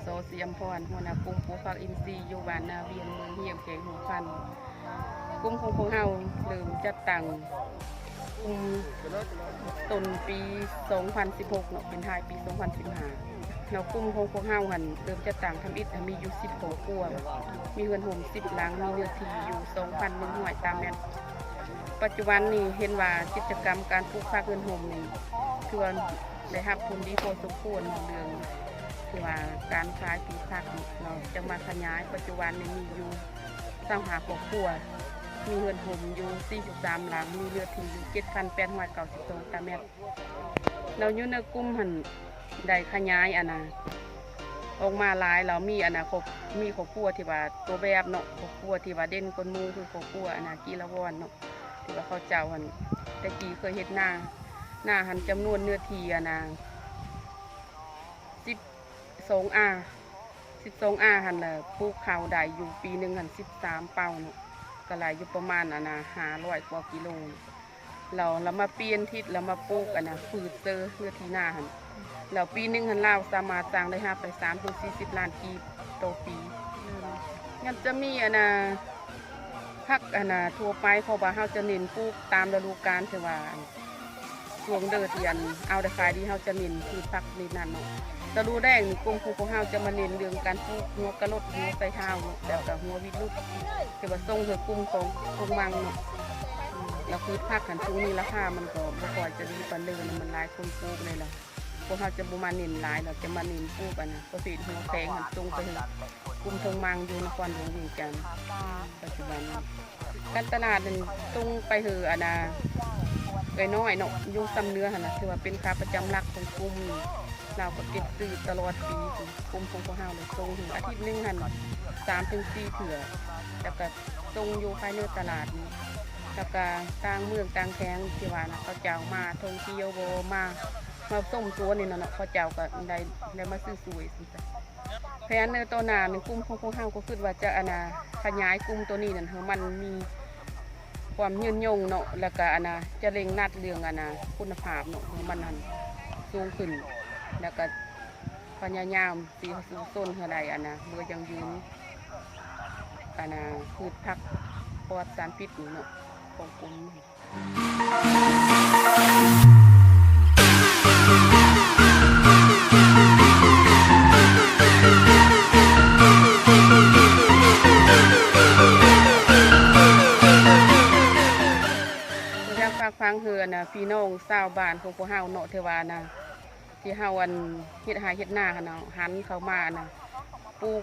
ສອ ສີອຳພອນ ຫົວໜ້າກຸ່ມປູກຜັກອິນຊີ ຢູ່ບ້ານນາວຽງ ເມືອງຮຽງ ແຂວງຫົວພັນ. ກຸ່ມຂອງພວກເຮົາເລີ່ມຈັດຕັ້ງກຸ່ມຕົ້ນປີສອງພັນສິບຫົກເນາະ ເປັນທ້າຍປີສອງພັນສິບຫ້າເນາະ. ກຸ່ມຂອງພວກເຮົາຫັ້ນເລີ່ມຈັດຕັ້ງທຳອິດ ມີຢູ່ສິບຄອບຄົວ ມີເຮືອນໂຮມສິບຫຼັງ ມີເນື້ອທີ່ຢູ່ສອງພັນໜຶ່ງຮ້ອຍຕາແມັດ. ປັດຈຸບັນນີ້ເຫັນວ່າກິດຈະກຳການປູກຜັກເຮືອນໂຮມນີ້ ຖືວ່າໄດ້ຮັບຜົນດີພໍສົມຄວນເນາະ ເລື່ອງທີ່ວ່າການຂາຍປູກຜັກເນາະ ເຮົາຈະມາຂະຫຍາຍ. ປັດຈຸບັນນີ້ມີຢູ່ຊາວຫ້າຄອບຄົວ ມີເຮືອນໂຮມຢູ່ສີ່ສິບສາມຫຼັງ ມີເນື້ອທີ່ຢູ່ເຈັດພັນແປດຮ້ອຍເກົ້າສິບສອງຕາແມັດ. ແລ້ວຢູ່ໃນກຸ່ມຫັ້ນໄດ້ຂະຫຍາຍອັນນ່າ ອອກມາຫຼາຍແລ້ວ ມີອັນນ່າ ຄອບ ມີຄອບຄົວທີ່ວ່າຕົວແບບເນາະ ຄອບຄົວທີ່ວ່າເດັ່ນກວ່າໝູ່ ຄືຄອບຄົວອັນນ່າ ກິລະວອນເນາະ ທີ່ວ່າເຂົາເຈົ້າຫັ້ນແຕ່ກີ້ເຄີຍເຮັດນາ ນາຫັ້ນຈຳນວນເນື້ອທີ່ອັນນ່າສິບສອງອາ ສິບສອງອາຫັ້ນລະ ປູກເຂົ້າໄດ້ຢູ່ປີໜຶ່ງຫັ້ນສິບສາມເປົາເນາະ ກະໄດ້ຢູ່ປະມານອັນນ່າຫ້າຮ້ອຍກວ່າກິໂລ. ແລ້ວລະມາປ່ຽນທິດ ລະມາປູກອັນນ່າພືດເສີເນື້ອທີ່ນາຫັ້ນ ແລ້ວປີໜຶ່ງຫັ້ນລາວສາມາດສ້າງລາຍຮັບໄດ້ສາມເຖິງສີ່ສິບລ້ານກີບຕໍ່ປີ. ມັນຈະມີອັນນ່າຜັກອັນນ່າທົ່ວໄປ ເພາະວ່າເຮົາຈະເນັ້ນປູກຕາມລະດູການ ຖືວ່າ ຊ່ວງເດີດທີ່ອັນເອົາໄດ້ຂາຍດີ ເຮົາຈະເນັ້ນພືດຜັກນີ້ນັ້ນເນາະ. ລະດູແລ້ງນີ້ ກຸ່ມຂອງພວກເຮົາຈະມາເນັ້ນເລື່ອງການປູກຫົວກະໂຫຼດ ຫົວໄຊເທົ້າເນາະ ແລ້ວກະຫົວວິດລຸດ ທີ່ວ່າສົ່ງໃຫ້ກຸ່ມຂອງທົ່ງມັງເນາະ. ແລ້ວພືດຜັກຫັ້ນ ຊ່ວງນີ້ລາຄາມັນກໍບໍ່ຄ່ອຍຈະດີປານໃດ ມັນຫຼາຍຄົນປູກເລີຍລະ ພວກເຮົາຈະບໍ່ມາເນັ້ນຫຼາຍ ເຮົາຈະມາເນັ້ນປູກອັນນ່າປະເພດຫົວແຂງຫັ້ນ ສົ່ງໄປໃຫ້ກຸ່ມທົ່ງມັງຢູ່ນະຄອນຫຼວງວຽງຈັນ. ປັດຈຸບັນການຕະຫຼາດນັ້ນສົ່ງໄປໃຫ້ອັນນ່າເອື້ອຍນ້ອຍເນາະ ຢູ່ຊຳເໜືອຫັ້ນນະ ຖືວ່າເປັນຂາປະຈຳຫຼັກຂອງກຸ່ມ ລາວກໍເກັບຊື້ຕະຫຼອດປີ. ກຸ່ມຂອງພວກເຮົານີ້ສົ່ງໃຫ້ອາທິດໜຶ່ງຫັ້ນສາມເຖິງສີ່ເທື່ອ ແລ້ວກໍສົ່ງຢູ່ພາຍໃນຕະຫຼາດນີ້ ແລ້ວກໍຕ່າງເມືອງຕ່າງແຂວງທີ່ວ່ານະ ເຂົາເຈົ້າມາທ່ອງທ່ຽວບໍ່ ມາ ມາຊົມສວນນີ້ນະເນາະ ເຂົາເຈົ້າກໍໄດ້ ໄດ້ມາຊື້ຊ່ວຍ. ແຜນໃນຕໍ່ໜ້ານີ້ ກຸ່ມຂອງພວກເຮົາກໍຄິດວ່າຈະອັນນ່າຂະຫຍາຍກຸ່ມໂຕນີ້ນັ້ນ ໃຫ້ມັນມີຄວາມຍືນຍົງເນາະ ແລ້ວກະອັນນ່າຈະເລັ່ງລັດເລື່ອງອັນນ່າຄຸນນະພາບເນາະ ໃຫ້ມັນຫັ້ນສູງຂຶ້ນ ແລ້ວກະພະຍາຍາມທີ່ຈະສູ້ຊົນໃຫ້ໄດ້ອັນນ່າເບື່ອຢັ້ງຢືນ ອັນນ່າພືດຜັກປອດສານພິດນີ້ເນາະ ຂອງກຸ່ມ. ຢາກຝາກຝັງເຮືອນນະ ພີ່ນ້ອງຊາວບ້ານຂອງພວກເຮົາເນາະ ທີ່ວ່ານະ ທີ່ເຮົາອັນເຮັດໄຮ່ເຮັດນາຫັ້ນນະ ຫັນເຂົ້າມານະ ປູກ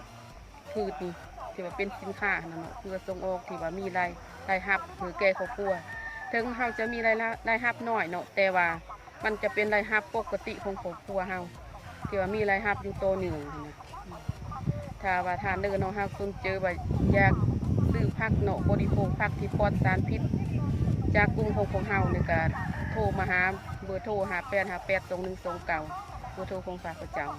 ພືດນີ້ ທີ່ວ່າເປັນສິນຄ້າຫັ້ນນະເນາະ ເພື່ອສົ່ງອອກ ທີ່ວ່າມີລາຍ ລາຍຮັບໃຫ້ແກ່ຄອບຄົວ. ເຖິງເຮົາຈະມີລາຍ ລາຍຮັບນ້ອຍເນາະ ແຕ່ວ່າມັນຈະເປັນລາຍຮັບປົກກະຕິຂອງຄອບຄົວເຮົາ ທີ່ວ່າມີລາຍຮັບຢູ່ຕໍ່ເນື່ອງຫັ້ນນະ. ຖ້າວ່າທ່ານໃດເນາະ ຫາກສົນໃຈວ່າຢາກຊື້ຜັກເນາະ ບໍລິໂພກຜັກທີ່ປອດສານພິດ ຈາກກຸ່ມຂອງພວກເຮົານີ້ ກະໂທມາຫາເບີໂທ ຫ້າແປດຫ້າແປດສອງໜຶ່ງສອງເກົ້າ ເບີໂທຂອງຂ້າພະເຈົ້າ.